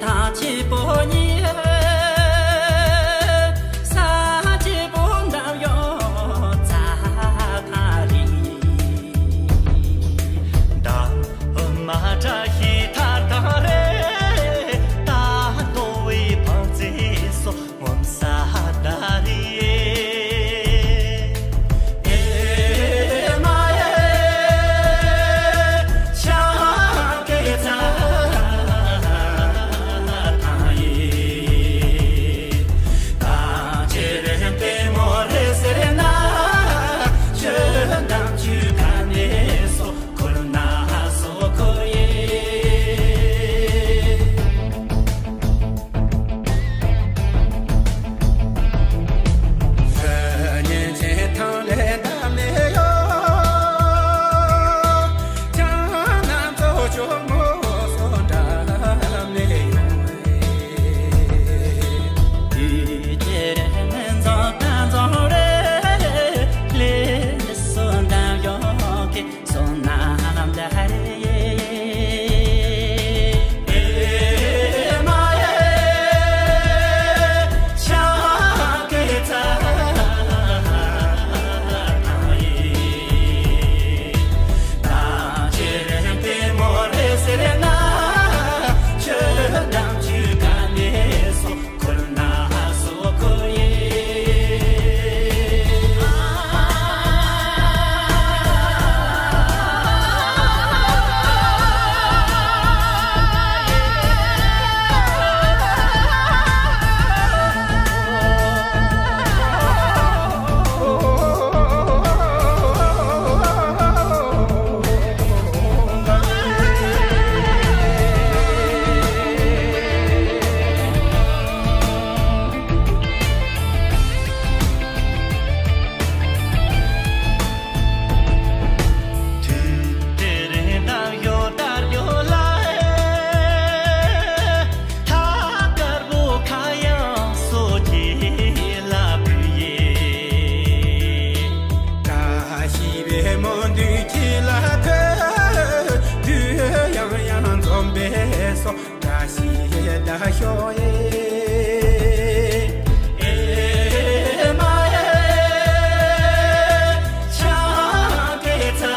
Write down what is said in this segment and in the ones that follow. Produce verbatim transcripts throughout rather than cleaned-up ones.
ཐང་ཆེན་པོ་ཉིད་ས་ཆེན་པོ་འདབ་ཡོད་རྩྭ་ཐང་རེད། ད་ཨ་མ་བཀྲ་ཤིས་ཐང་ཐང་རེད། ད་ལྟོ་བའི་བང་རྩེ་སོ། ངོམ་ས་ད་རེད། ཨེ་མ་ཡེ་ཆང་ཀེ་ཚ་ཐང་ཡེ། ད་ཅེ་རེ་ཏེ་མོ་རེ་ཟེར་ན་ཆོས་འདམ་ཆུ་ཁ་ནས་སོ། ཁོར་ན་སོ་ཁོར་ཡེ། ཉིན་ཆེན་ཐང་ལས་འདབ་ནས་ཡོང་། ཅང་ན་ཚོ་ཇོ་མོ་སོ་འདྲ་ནས་ཡོང་། དུས་དེར་མི་འཛོམས་ད་འཛོམས་རེ་ལས་སོ་འདམ་ཡོང་གི། སོང་ན་འདྲ་རེད། ཨེ་མ་ཡེ་ཆང་ཀེ་ཚ་ཐང་ཡེ། ད་ཅེ་རེ་ཏེ་མོ་རེ་ཟེར་ན་ཆོས་འདམ་ཆུ་ཁ་ནས་སོ། ཁོར་ན་སོ་ཁོར་ཡེ། བཀྲ་ཤིས་པའི་མོ་འདུས་ཁྱི་ལ་ཐོས། དུས་ཡང་ཡང་འཛོམས་པའི་སོ། བཀྲ་ཤིས་ད་ཤོག་ཡེ། ཨེ་མ་ཡེ་ཆང་ཀེ་ཚ་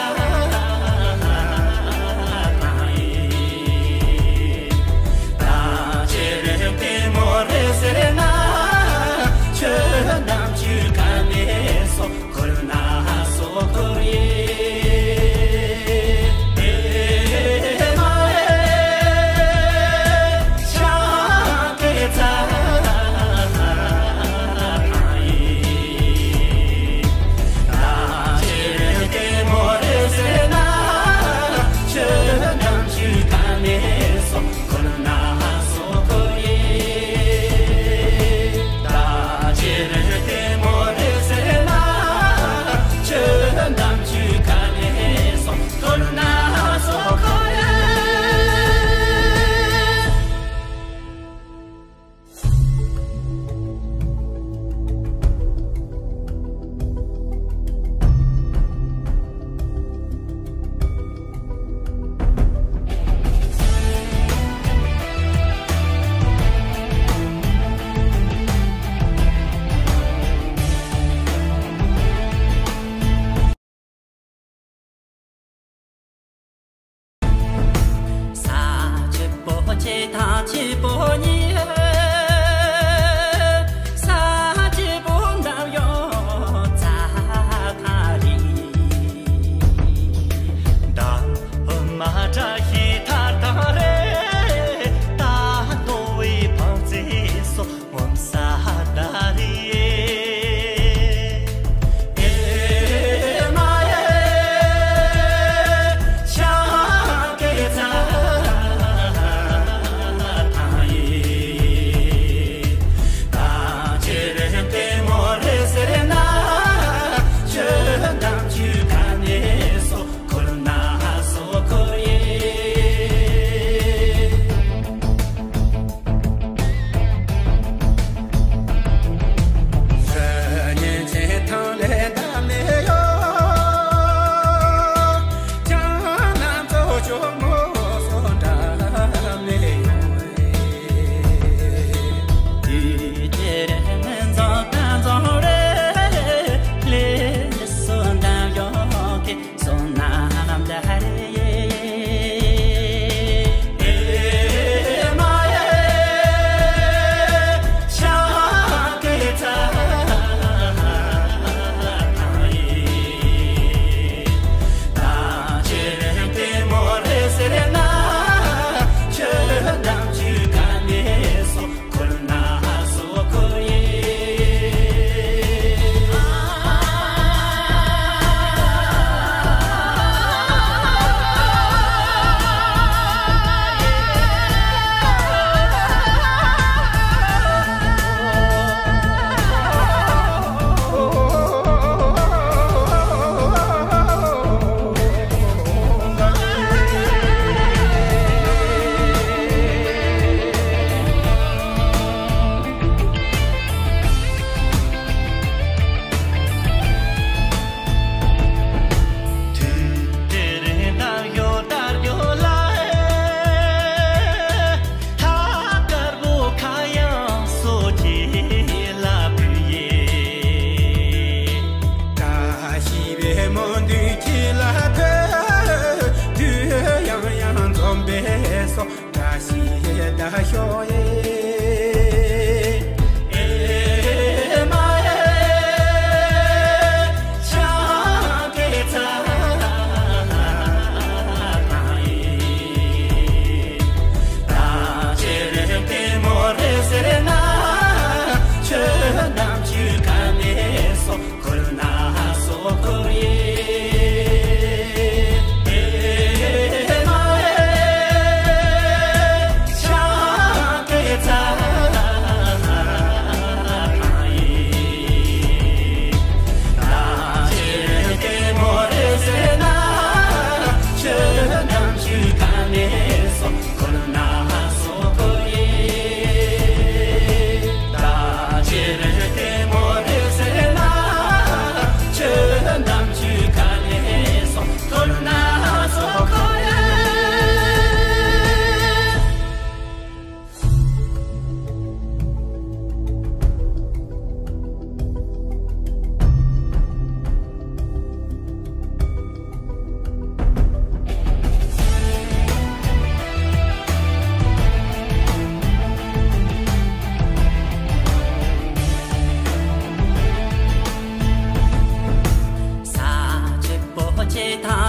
ཐང་ཡེ། ད་ཅེ་རེ་ཏེ་མོ་རེ་ཟེར་ན་ཆོས་འདམ་ཆུ་ཁ་ནས་སོ། ཁོར་ན་སོ་ཁོར་ཡེ། ཨེ་མ་ཡེ་ཆང་ཀེ་ཚ་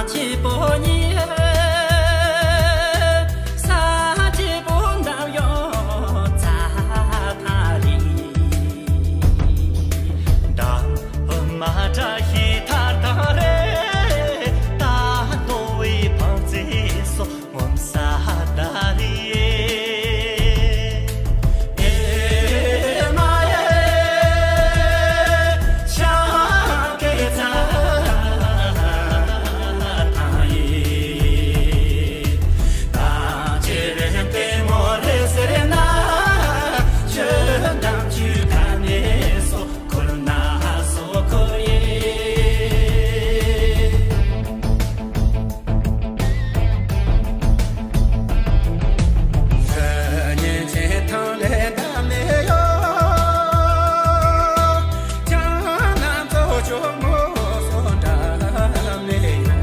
སྐྱིད་པོ་ཉི་ས་སྐྱིད་པོ་འདབ་ཡོད་ཙ་ཐ་རི། འདབ་མ་བཀྲ་ཤིས་ཐར་ཐང་རེད། ད་ལྟོ་བའི་བང་རྩེ་སོ། ངོམ་ས་ད་རེད། ཨེ་མ་ཡེ་ཤ་ཀེ་ཚ་ཐང་ཡེ། ད་ཅེ་རེ་ཏེ་མོ་རེ་ཟེར་ན་ཆོས་འདམ་ཆུ་ཁ་ནས་སོ། ཁོལ་ན་སོ་ཁོལ་ཡེ། ཉིན་ཆེན་ཐང་ལས་འདའ་མེད་ཡོ། ཅང་ན་ཚོ་ཆོ་མོ་སོ་འདྲ་མེད་ཡོ།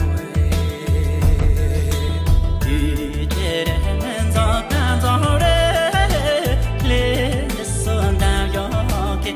དུས་དེར་ནི་འཛོམས་ད་འཛོམས་རེ་ལས་སོ་འདམ་ཡོ་གེ།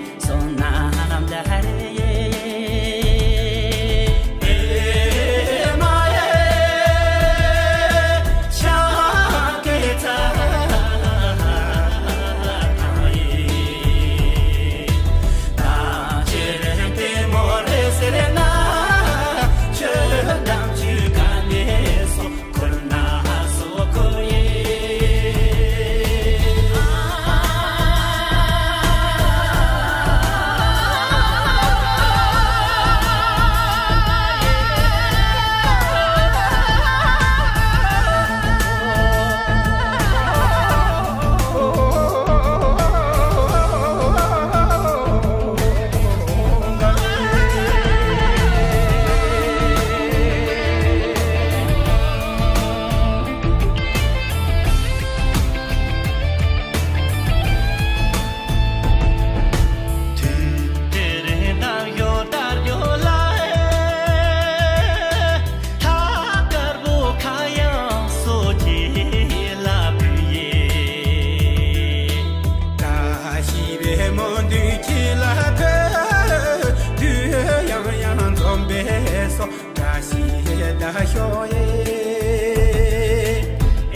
བཀྲ་ཤིས་བདེ་ཤོག་ཡེ།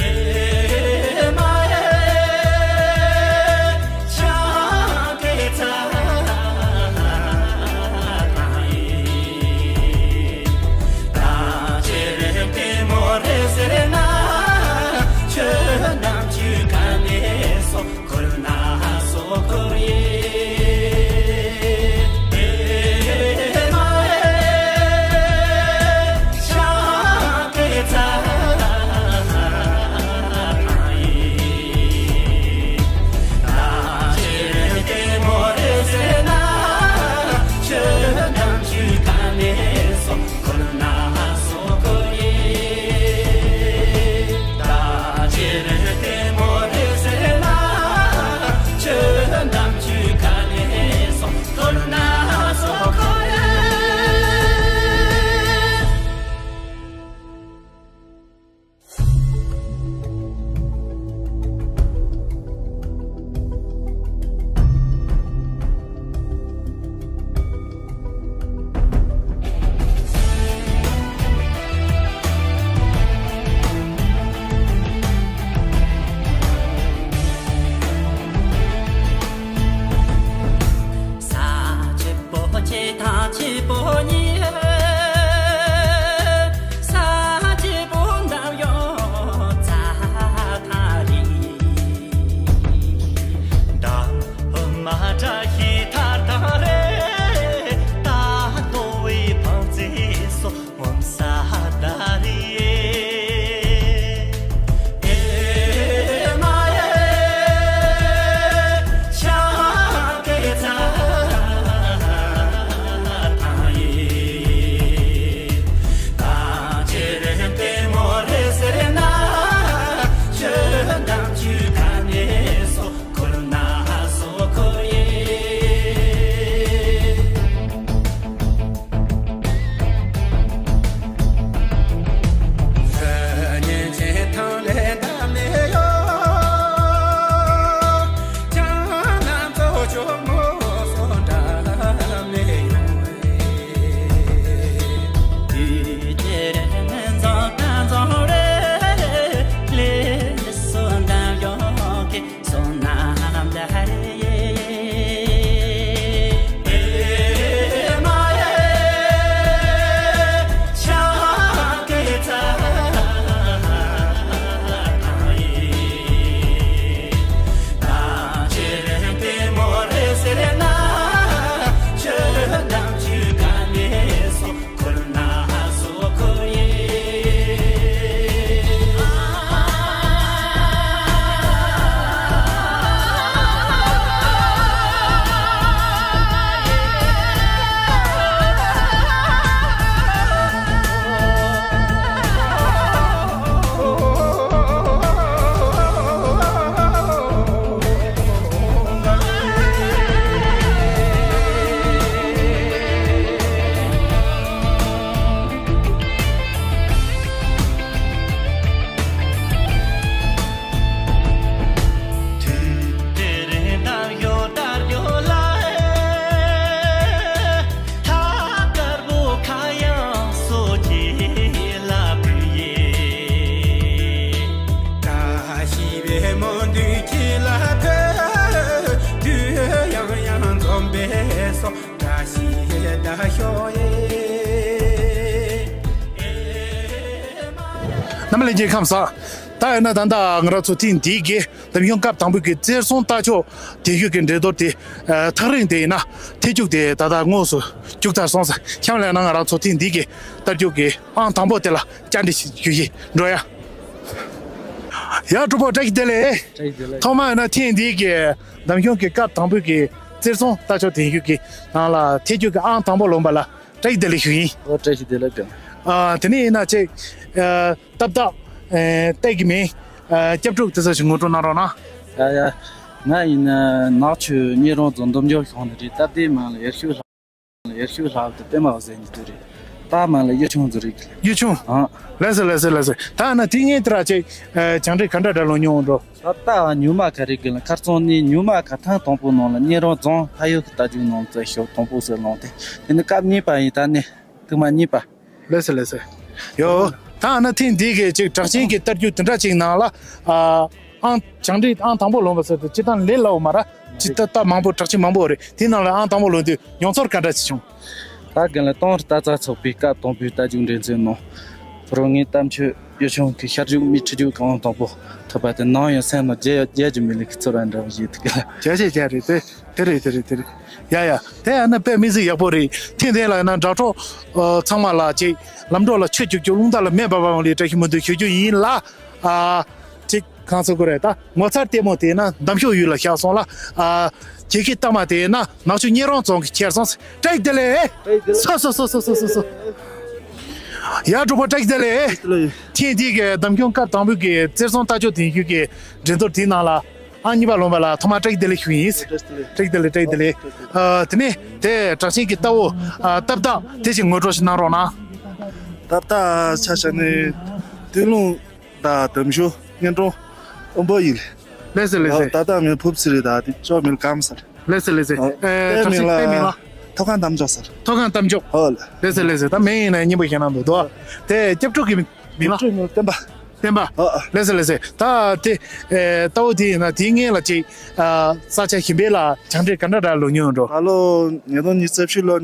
ཨེ་མ་ཡེ་ཤ་ཀེ་ཚ་ཡེ། ད་ཅེ་རེ་ཏེ་མོ་རེ་ཟེར་ན་ཆོས་འདམ་ཆུ་ཁ་ནས་སོ། ཁོལ་ན་སོ་ཁོལ་ཡེ། ཨེ་མ་ཡེ་ཤ་ཀེ་ རྣམ་པ་ལྷན་རྒྱས་ཁམས་བཟང་། ད་ཡིན་ན་ད་ལྟ་ང་རང་ཚོ་ཐེངས་འདིའི་གི་འདེམས་ཤོག་སྐབས་དང་པོའི་གི་རྩེར་སོན་རྟ་མཆོག་འདེམས་ཤོག་གི་འགྲན་བསྡུར་དེ་ཐག་རིང་དེ་ཡིན་ན་ཐེངས་གཅིག་དེ་ད་ལྟ་དངོས་སུ་མཇུག་མཐར་སོང་ཟེར། ཁྱེད་རང་ལ་ན་ང་རང་ཚོ་ཐེངས་འདིའི་གི་རྟ་མཆོག་གི་ཨང་དང་པོ་དེ་ལ་བཅར་འདྲི་ཞུ་ཡི་འགྲོ་ཡ། ཡ། གྲོགས་པོ་བཀྲ་ཤིས་བདེ་ལེགས། བཀྲ་ཤིས་བདེ་ལེགས། ཐོག་མ་ཡིན་ན་ཐེངས་འདིའི་གི་འདེམས་ཤོག་གི་སྐབས་དང་པོའི་གི་རྩེར་སོན་རྟ་མཆོག་འདེམས་ཤོག་གི་ནང་ལ་ཐེངས་གཅིག་གི་ཨང་དང་པོ་ལོན་པ་ལ་བཀྲ་ཤིས་བདེ་ལེགས་ཞུ་ཡིན། ཨོ། བཀྲ་ཤིས་བདེ་ལེགས་ཀྱང་། ཨ། དེ་ནས་ཡིན་ན་ཅིག་ཨ། སྟབས་བདེ། ཨ། སྟབས་ཀྱི་མིང་། ཨ། སྐྱབས་འགྲོ་དེ་ཚོ་ཞིག་ངོ་སྤྲོད་གནང་རོགས་གནང་། ཡ་ཡ། ང་ཡིན་ན་ནག་ཆུ་གཉན་རོང་རྫོང་འདོམ་ཆུང་གཞུང་ནས་རེད། སྟབས་བདེའི་མིང་ལ་ཡེ་ཤེས་ལྷ། ཡེ་ཤེས་ལྷ་དང་པད་མ་འོད་ཟེར་གཉིས་དེ་རེད། རྟའི་མིང་ལ་གཡུ་ཆུང་ཟེར་རེད། གཡུ་ཆུང་། ཨང་། ལགས་སོ་ལགས་སོ་ལགས་སོ། ད་ན་དེ་ངས་དེ་ར་ཅིག་ཨ། བཅར་འདྲི་ག་འདྲ་འདྲ་ལོན་མྱོང་འགྲོ། ད་ལྟ་ཉུང་མ་ག་རེ་གི་ལ་ཁར་སོང་ནས་ཉུང་མ་ག་ཐེངས་དང་པོ་ནང་ལ་གཉན་རོང་རྫོང་ཕ་ཡུལ་གྱི་རྟ་རྒྱུག་ནང་རྩེར་ཤོག་དང་པོ་ཟེར་ལོན་ཏེ། དེ་ནི་སྐབས་གཉིས་པ་ཡིན། ད་ནི་ཐེངས་མ་གཉིས་པ། ལགས་སོ་ལགས་སོ། ཡོ། ད་ན་ཐེངས་འདི་གི་ཅིག་གྲགས་ཅན་གྱི་རྟ་རྒྱུག་དེ་འདྲ་ཅིག་ནང་ལ། ཨ། ཨང་། བཅར་འདྲི་ཨང་དང་པོ་ལོན་པ་ཟེར་དུས་སྤྱིར་བཏང་ལས་སླ་བོ་མ་རེད། ཅིག་ད་ལྟ་མང་པོ་གྲགས་ཅན་མང་པོ་རེད། དེ་ནང་ལ་ཨང་དང་པོ་ལོན་དུས་མྱོང་ཚོར་ག་འདྲ་ཅིག་བྱུང་། ད་གིན་ལ་སྟོང་རྟ་རྩ་ཚོགས་པའི་སྐབས་དང་པོའི་རྟ་རྒྱུག་འགྲན་རྩོད་ནང་རོང་ངའི་རྟ་མཆོག་གཡུ་ཆུང་གིས་ཤར་རྒྱུག་མི་ཁྲི་རྒྱུག་གི་ཨང་དང་པོ་ཐོབ་པ་དེ་ནམ་ཡང་སེམས་ལ་བརྗེད་བརྗེད་རྒྱུ་མེད་ལེ་གི་ཚོར་བ་འདྲ་བོ་ཞིག་འདུག་གི་ལ། བྱས་བྱས་བྱས་རེད་དེ། དེ་རེད་དེ་རེད་དེ་རེད། ཡ་ཡ། དེ་ཡང་ན་དཔེ་མི་སྲིད་ཡག་པོ་རེད། ཐེངས་དེ་ལ་ཡིན་ན་དྲ་གྲོགས་ཨ། ཚང་མ་ལ་ཅིག་ལམ་གྲོགས་ལ་ཆོས་བཅུ་བཅུ་རླུང་རྟ་ལ་མེ་འབར་བའང་ལས་བཀྲ་ཤིས་མོལ་འདུག་ཞུ་རྒྱུ་ཡིན་ལ། ཨ། ཅིག་གང་ཟེར་དགོས་རེད། ད་ངོ་མཚར་ལྟད་མོ་དེ་ན་འདེམས་ཤོག་ཡུལ་ལ་བཞག་སོང་ལ། ཨ། གྱེས་ཁྱི་སྟག་མ་དེ་ན་ནག་ཆུ་གཉན་རོང་རྫོང་གི་ཁྱེར་སོང་། བཀྲ་ཤིས་བདེ་ལེགས། བཀྲ་ཤིས་བདེ་ལེགས། སོ་སོ་སོ། ཡ། གྲོགས་པོ་བཀྲ་ཤིས་བདེ་ལེགས། བདེ་ལེགས། ཐེངས་འདི་གི་འདེམས་ཤོག་སྐབས་དང་པོའི་གི་རྩེར་སོན་རྟ་མཆོག་འདེམས་ཤོག་གི་འགྲན་བསྡུར་དེའི་ནང་ལ་ཨང་གཉིས་པ་ལོན་པ་ལ་ཐོག་མར་བཀྲ་ཤིས་བདེ་ལེགས་ཞུ་ཡིན། བཀྲ་ཤིས་བདེ་ལེགས། བཀྲ་ཤིས་བདེ་ལེགས། བཀྲ་ཤིས་བདེ་ལེགས། ཨ། དེ་ནས་དེ་གྲགས་ཅན་གྱི་རྟ་བོ། ཨ། སྟབས་བདེ་དེ་ཞིག་ངོ་སྤྲོད་ཞིག་གནང་རོགས་གནང་། སྟབས་བདེ་ཆ་བཞག་ནས་སྟོད་ལུང་དང་འདེམས་ཤོག་གཉན་རོང་དབོན་པོ་ཡིན། ལགས་སོ་ལགས་སོ། ད་ལྟ་མིང་ཕུབ་ཚི་རེད། ད་དེ་ཅོག་མིང་ཀམ་ས་རེད། ལགས་སོ་ལགས་སོ། ཨ། ཨེ། དེ་གྲགས་ཅན་མིང་ལ་དེ་མིང་ལ། ཐོག་ཁང་རྟ་མཆོག་ཟེར། ཐོག་ཁང་རྟ་མཆོག་ཨོ་ལ། ལགས་སོ་ལགས་སོ། ད་མིང་ཡིན་ན་སྙན་པོ་ཞེ་ན་འདུག་དོ། དེ་སྐྱབས་འགྲོ་གི་མིང་ལ། སྐྱབས་འགྲོ་མིང་བསྟན་པ། བསྟན་པ། ཨོ་ཨོ། ལགས་སོ་ལགས་སོ། ད་དེ་ཨེ། རྟ་བོ་དེ་ཡིན་ན་དེའི་སྔོན་ལ་ཅིག་ཨ། ས་ཆ་གཞན་པའི་ལ་བཅར་འདྲི་ག་འདྲ་འདྲ་ལོན་མྱོང་འགྲོ། ད་ལོ་ཉིས་སྟོང་ཉི་ཤུ་རྩ་བཞི་ལོ་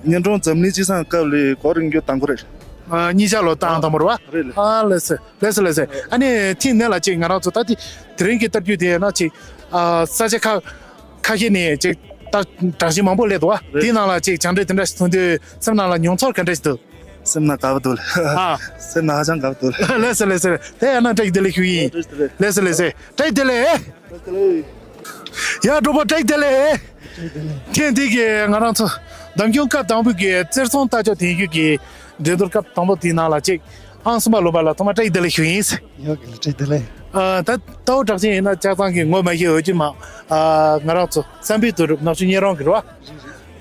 གཉན་རོང་འཛམ་གླིང་སྤྱི་བསང་སྐབས་ལ་གོ་རིམ་རྒྱུ་དང་པོ་རེད། ཨ། གཉིས་ཆ་ལོ་ཏང་དང་པོ་རེད་བ། རེད་ལགས། ཨ། ལགས་སོ་ལགས་སོ་ལགས་སོ། ཨ་ནི་ཐེངས་འདི་ལ་ཅིག་ང་རང་ཚོ་ད་དེ་དེ་རིང་གི་རྟ་རྒྱུག་དེ་ཡིན་ན་ཅིག་ཨ། ས་ཆ་ཁག་ཁ་ཤས་ནས་ཅིག་ད་གྲགས་ཅན་མང་པོ་སླེབས་འདུག་བ། རེད། དེའི་ནང་ལ་ཅིག་བཅར་འདྲི་དེ་འདྲ་ཞིག་མཐོང་དུས་སེམས་ནང་ལ་མྱོང་ཚོར་ག་འདྲ་ཞིག་འདུག། སེམས་ནང་དགའ་པོ་འདུག་ལགས། ཨ། སེམས་ནང་ཧ་ཅང་དགའ་པོ་འདུག་ལགས། ལགས་སོ་ལགས་སོ། དེ་ཡང་ན་བཀྲ་ཤིས་བདེ་ལེགས་ཞུ་ཡིན། བཀྲ་ཤིས་བདེ་ལེགས། ལགས་སོ་ལགས་སོ། བཀྲ་ཤིས་བདེ་ལེགས། བཀྲ་ཤིས་བདེ་ལེགས། ཡ། གྲོགས་པོ་བཀྲ་ཤིས་བདེ་ལེགས། ཐེངས་འདི་གི་ང་རང་ཚོ་འདེམས་ཤོག་སྐབས་དང་པོའི་གི་རྩེར་སོན་རྟ་མཆོག་འདེམས་ཤོག་གི་འགྲན་བསྡུར་སྐབས་དང་པོ་དེའི་ནང་ལ་ཅིག་ཨང་གསུམ་པ་ལོན་པ་ལ་ཐོག་མར་བཀྲ་ཤིས་བདེ་ལེགས་ཞུ་ཡིན། ཡོད་གི་ལགས། བཀྲ་ཤིས་བདེ་ལེགས། ཨ། ད་རྟ་བོ་གྲགས་ཅན་ཡིན་ན་ཆ་ཚང་གི་ངོ་མ་ཤེས་འོས་ཀྱི་མ། ཨ། ང་རང་ཚོ་བསམ་འཕེལ་དོན་གྲུབ་ནག་ཆུ་གཉན་རོང་གི་རེད་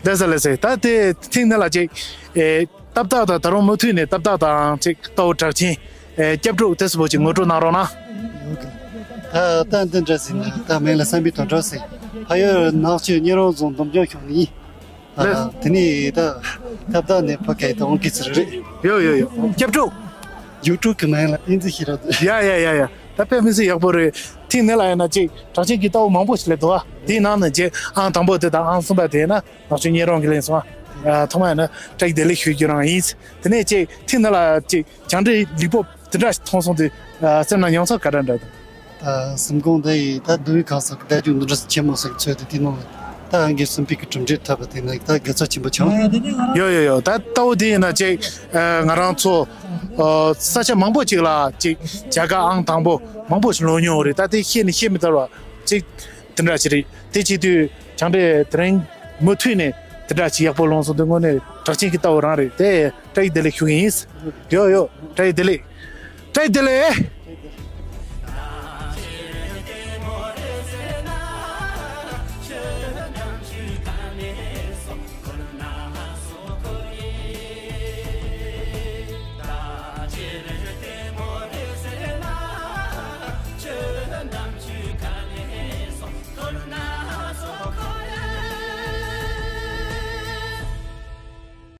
བ། ལགས་སོ་ལགས་སོ། ད་དེ་ཐེངས་འདི་ལ་ཅིག་ཨེ། ཏག་ཏག་དང་ད་རུང་མུ་མཐུད་ནས་ཏག་ཏག་དང་ཅིག་རྟ་བོ་གྲགས་ཅན། ཨེ། སྐྱབས་འགྲོ་དེ་ཚོ་བོ་ཅིག་ངོ་སྤྲོད་གནང་རོགས་གནང་། ད་ལྟ་འདི་འདྲ་ཟིན་ན་ད་མིང་ལ་བསམ་འཕེལ་དོན་གྲུབ་ཟེར། ཕ་ཡུལ་ནག་ཆུ་གཉན་རོང་རྫོང་འདོམ་ཆུང་གཞུང་ནས་ཡིན། ཨ། ལགས། དེ་ནས་ད་ཏག་ཏག་ནས་ཕ་གི་ད་འོང་གི་ཚུལ་རེད། ཡོ་ཡོ་ཡོ། སྐྱབས་འགྲོ། རྒྱུགས་སྤྲོད་ཀྱི་མིང་ལ་ཨིན་ཙི་ཤི་ར། ཡ་ཡ་ཡ་ཡ། ད་དཔེ་མི་སྲིད་ཡག་པོ་རེད། ཐེངས་འདི་ལ་ཡིན་ན་ཅིག་གྲགས་ཅན་གྱི་རྟ་བོ་མང་པོ་ཞིག་སླེབས་འདུག་ཨ། དེའི་ནང་ནས་ཅིག་ཨང་དང་པོ་དེ་དང་ཨང་གསུམ་པ་དེ་ཡིན་ན་ནག་ཆུ་གཉན་རོང་གི་ལེན་སོང་ཨ། ཐོག་མ་ཡིན་ན་བཀྲ་ཤིས་བདེ་ལེགས་ཞུ་རྒྱུ་རང་ཡིན། དེ་ནས་ཅིག་ཐེངས་འདི་ལ་ཅིག་བཅར་འདྲི་ལེགས་པོ་དེ་འདྲ་ཞིག་མཐོང་སོང་དུས་སེམས་ནང་མྱོང་ཚོར་ག་འདྲ་འདྲ་འདུག། ད་སེམས་ཁོང་ད་ཡི་ད་འདུལ་བའི་ཁང་སོགས་ཀྱི་བརྡ་རྒྱུག་འདི་འདྲ་ཆེན་མོ་ཟིག་འཚོལ་ཏེ་དེ་ནང་ལ་ད་ཨང་གི་སེམས་པའི་གི་གྲུབ་འབྲས་ཐོབ་པ་དེ་ན་ད་དགའ་ཚོར་ཆེན་པོ་བྱུང་། ཡོ་ཡོ་ཡོ། ད་རྟ་བོ་དེ་ཡིན་ན་ཅིག་ང་རང་ཚོ་ས་ཆ་མང་པོ་ཅིག་ལ་ཅིག་བྱ་དགའ་ཨང་དང་པོ་མང་པོ་ཞིག་ལོན་མྱོང་རེད། ད་དེ་བཤད་ནས་བཤད་མི་ཚར་བ་ཅིག་དེ་འདྲ་ཞིག་རེད། དེ་བྱེད་དུས་བཅར་འདྲི་དེ་རིང་མུ་མཐུད་ནས་དེ་འདྲ་ཞིག་ཡག་པོ་ལོན་སོང་དུས་དངོས་གནས་གྲགས་ཅན་གྱི་རྟ་བོ་རང་རེད་དེ། བཀྲ་ཤིས་བདེ་ལེགས་ཞུ་གི་ཡིན། ཡོ་ཡོ། བཀྲ་ཤིས་བདེ་ལེགས། བཀྲ་ཤིས་བདེ་ལེགས།